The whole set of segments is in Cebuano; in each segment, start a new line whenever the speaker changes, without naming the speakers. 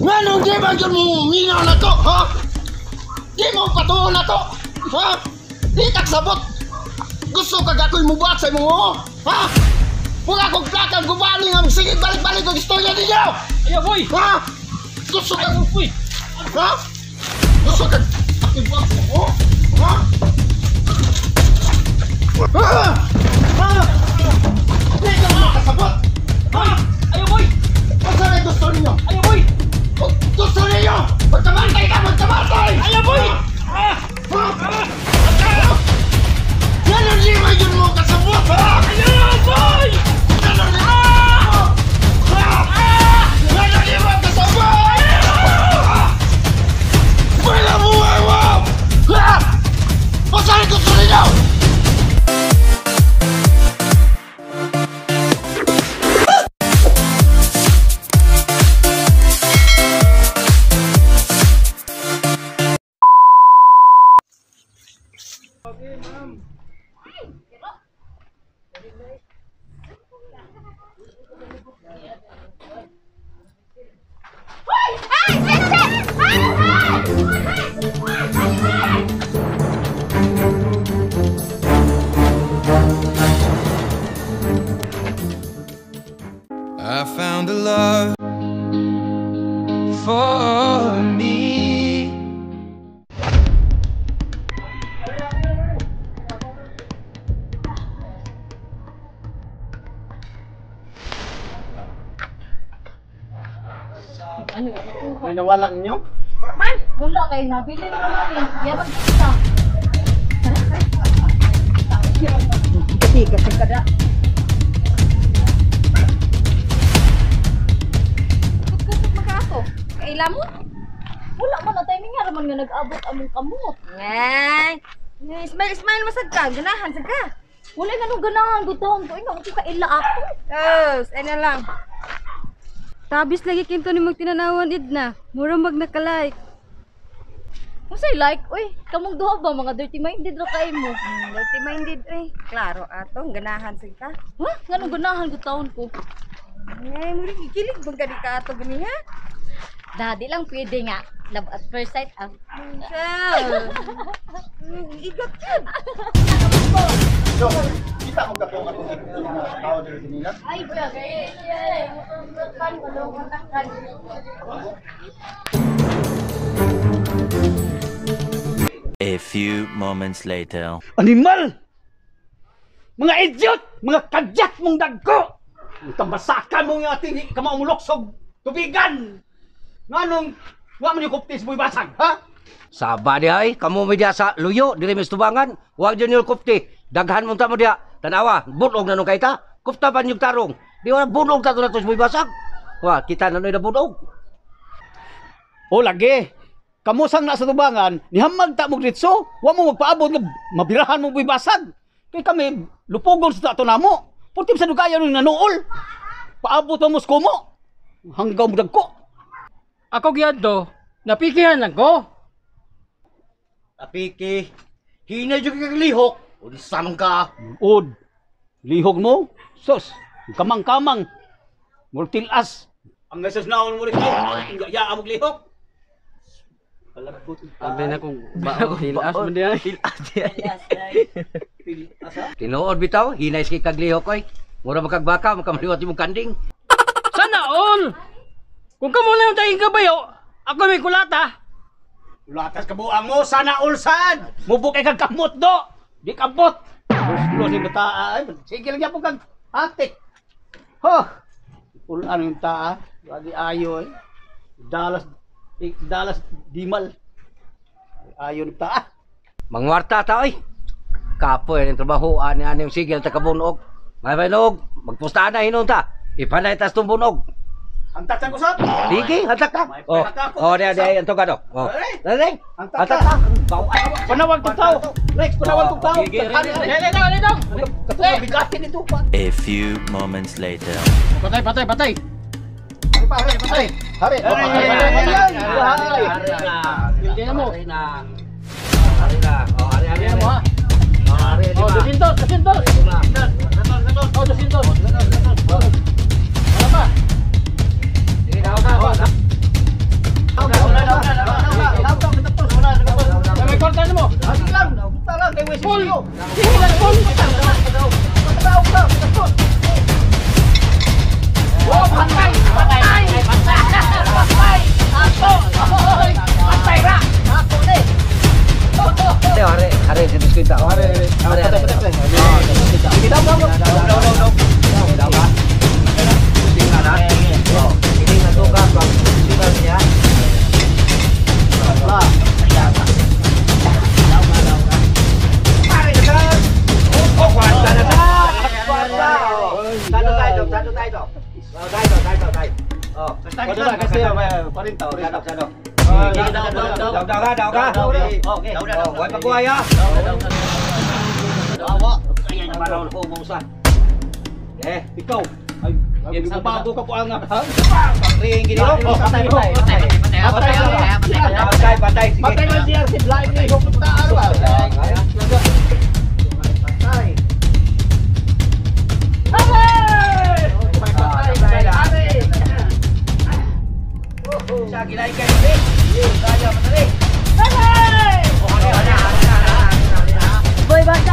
Nganong di ba yun mo minaw na to, ha? Di mo patuo na to, ha? Di tagsabot. Gusto ka ako'y mubuhat sa imong oo, ha? Wala akong plakang gubali nga sige balik-balik ang istorya ninyo!
Ayaw, boy!
Ha? Gusto ka...
Ayaw, boy!
Ha? Gusto ka... Ako'y buhat sa imong oo, ha? Ha? Ha? Di ka makasabot! Ha?
Ayaw, boy!
Unsa may gusto ninyo?
Ayaw, boy!
Gusto ninyo! Magkamatay ka! Magkamatay!
Ayaw, boy!
Ha? Ganun di ba yun mo kasabot, ha?
Ayaw, boy!
Ganun di ba? Ganun di ba kasabot? Wala buhay mo! Ha? Unsa may gusto ninyo?
I found a love for me.
May nawala ninyo?
Man, wala kayo nabili na namin. Yabang kita. Tiga sa kada. Kusog magkaato. Kaila mo? Wala man na timing nga raman nga nag-abot among kamot.
Ngay. Smile, smile masag ka. Ganahan sad ka.
Wala nga nung ganahan gud taon ko ingon ko kaila ako.
Tos, ano lang.
Tabis lagi kinto ni magtinanawan Edna. Mura mag nakalike.
Unsay like, uy, kamong duha ba mga dirty minded ra kay mo?
Dirty minded eh. Klaro atong ganahan sad ka.
Ha? Nganong ganahan gud taon ko?
Ngay, muri gikilig bang gani ka ato gani ha?
Dadi lang pwede nga. Love at first sight ah.
Siya. Igat yun.
So, kita mo katong atong tao diri kanina?
Ay, bagay.
A few moments later.
Animal! Mga idiot! Mga kadyat mong dagko! Ang tambasakan mong ating kamaumulok sa tubigan! Nganong wa man yung kuptis mo'y basag, ha?
Saba di ay, kamo mi diya sa luyo, diri mi sa tubangan, wa jud niyo kupti. Daghan mong tamo diya. Tanawa, bunog na nung kayta. Kupta pa niyong tarong. Di wala bunog ta to sa basag. Wa, kita na nuy na bunog.
O lagi, kamo sang nasa tubangan, nihamag ta mo ditso, wa mo magpaabot nga mabirahan mo buy basag. Kay kami lupugon sa ato namo. Purtim sa dugaya nung nanuol. Paabot mo sa kumo. Hanggaw mo dagko.
Ako gyud napikihan lang ko.
Apiki, hinay jud kag lihok. Unsa man ka?
Ud. Lihok mo? Sus, kamang-kamang. Murtilas. Ang nasa naon mo rito, ya amog lihok.
Abi na kung baon tilas man diay.
Tilas di ay. Tinuod bitaw, hinay sa kag lihok oy. Mura man kag baka, makamaliwat imong kanding.
Sana all. Kung kamo lang tayong kabayo, ako may kulata.
Ulatas ka buang mo, sana all sad. Mubok kay kag kamot do. Di kabot. Gusto si bata ay sige lang yapon kag atik. Ho. Ulan yung taa, lagi ayo eh. Dalas dalas dimal. Ayo ni taa.
Mangwarta ta oy. Kapoy ang trabaho ani ani yung sigil ta kabunog. May banog, magpustahan na hinon ta. Ipanay tas tong bunog.
Ang tatang usap.
Sige, hatak ta.
May
Oh,
hatak ako.
oh, diya, diya, anto ka do. Oh.
Ay!
Dali.
Hatak
Hatak
ka.
ta. Bawaan.
Panawag tong tao. Rex, panawag tong tao.
Dali, dali.
Katong bigatin ito pa.
A few moments later.
Patay, patay, patay.
Pare, pare. Hari.
Hari,
Hari.
hari,
Hari na.
Hindi na mo.
Hari na. Hari na. Oh, hari, hari.
Hindi na mo ha.
Oh, hari,
Oh,
lima.
200, 200.
Lima.
Oh, 200. Wala pa.
Sige, daw na. 50. Are, are, are. Sige, daw, daw, daw, daw, daw, daw. Daw ka. Tingnan na. Oh, ini nga to ka pag sigaw niya. Pare na ta. Oh, kwarta na ta. Kwarta. Sano tayo, sano tayo. Oh, tayo, tayo, tayo. Oh, kasi 40. Sano, sano. Daw, daw, daw, daw. Okay. Oh, way pagkuhay ha. Dawa. Ayan yung marawal ko mo sa. Eh, ikaw. Ay, bago ka po ang ha. Pang-ring gini. Oh, patay, patay. Patay, patay, patay. Sige.
Patay man siya si Blind ni Hukunta ano ba?
Patay. Sa gilay kayo, eh. Kaya patay.
Boy, basta.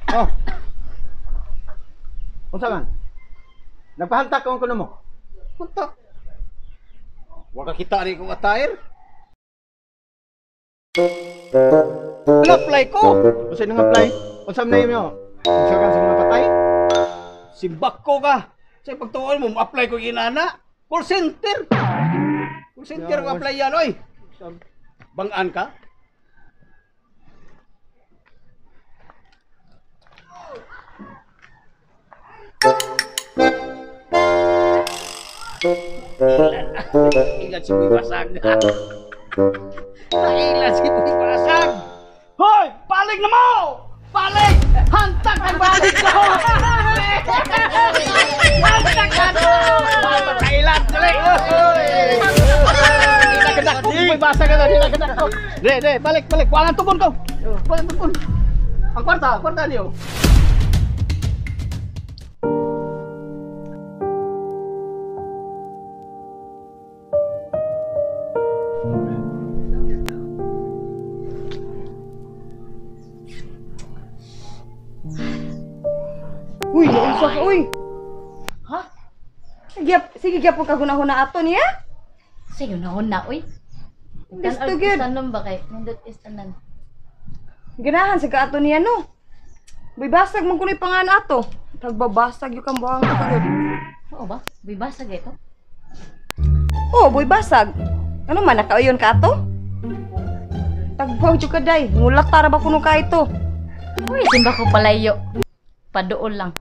Oh. Unsa man? Nagpahantak ko kuno mo.
Punta. Wa ka kita ni kong attire. Apply ko.
Unsa nang apply? Unsa man nimo? Unsa kan sa mga patay?
Simbak ko ka. Sa pagtuon mo, apply ko inana. Call center. Call center ko apply yan, oy. Bangan ka? Ilan si Boy Basag. Ilan si Boy Basag. Hoy! Palig na mo! Palig! Hantak ang balik ko! Hantak ka! Kailan! Dali! Boy Basag ka na! Dre, dre! Balik, balik! Walang tugon ko! Walang tugon! Ang kwarta! Kwarta niyo!
Uy, naunsa ka, uy.
Ha?
Sige, gyapon ka hunahuna ato niya.
Sige, nahuna, uy.
Gusto gyud.
Tanom ba kay? Nindot is tanan.
Ganahan sa ato niya no. Boy basag man kunoy pangan ato. Tagbabasag yung kang buhang ka gyud.
Oo ba? Boy basag ito?
Oh, boy basag. Ano man nakauyon ka ato? Tagbaw jud ka day. Ngulat tara ba kuno ka ito?
Uy, simba ko palayo. Padool lang.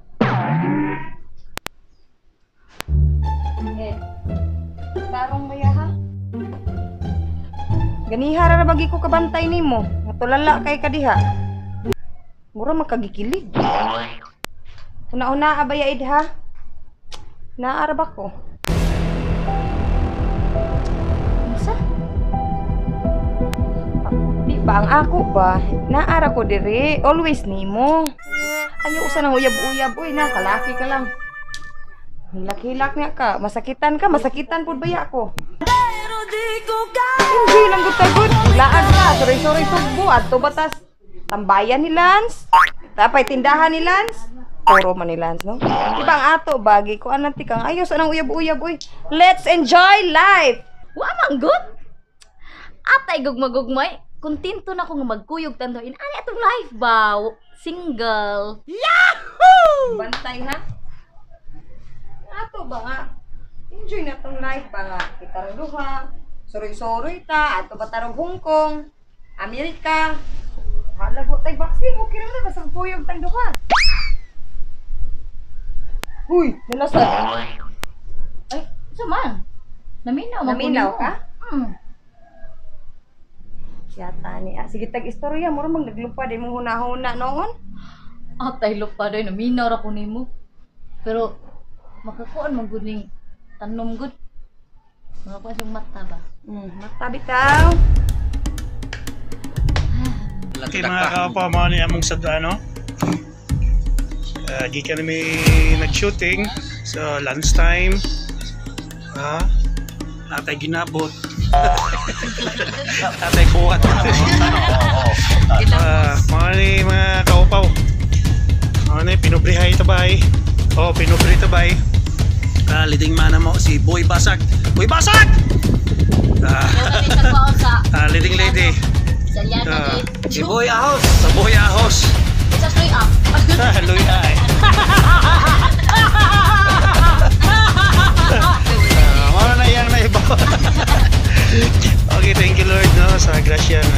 Eh, tarong maya ha? Ganiha ra bagi ko kabantay nimo. Natulala kay kadiha. Mura makagikilig. Una-una abaya id ha. Naara ba ko?
Unsa?
Di ba ang ako ba? Naara ko diri, always nimo. Ayaw usa nang uyab-uyab, uy na kalaki ka lang. Hilak-hilak nga ka, masakitan ka, masakitan pud baya ko. Hindi lang gud. Laag ka, suroy-suroy sugbo adto batas tambayan ni Lance. Tapay tindahan ni Lance. Puro man ni Lance, no? Di ba ang ato bagi ko anan tikang ayos anang uyab-uyab, uy. Let's enjoy life.
Wa man gud. Atay gugma-gugmay, kontento na ko nga magkuyog tanto in ani atong life ba? Single.
Yahoo! Bantay ha. Ato ba nga? Enjoy na tong life ba nga? Kita rong duha, suroy-suroy ta, ato ba tarong Hong Kong, Amerika. Halag wa tay vaccine, okay ra na basta kuyog tang duha. Huy, nanasad.
Ay, unsa man? Naminaw man
Naminaw ka?
Hmm.
Yata ni. Ah, sige tag istorya mo mag naglupad imong hunahuna noon.
Atay lupa day naminaw ra ko nimo. Pero makakuan man gud ning tanom gud. Makakuan siyang mata ba?
Mata bitaw.
Okay mga kaopa, mga ni among sa ano. Gikan kami nag-shooting. So lunchtime. Atay ginabot. Atay kuwat. Mga ni mga kaupaw. Mga ni pinubrihay tabay. Oh, pinubri tabay. Leading man na mo si Boy Basag. Boy Basag! Leading lady.
Si Boy Ahos.
Sa Boy Ahos.
Sa soy up.
Luya eh. Mao na yang naiba. Okay, thank you Lord no sa grasya na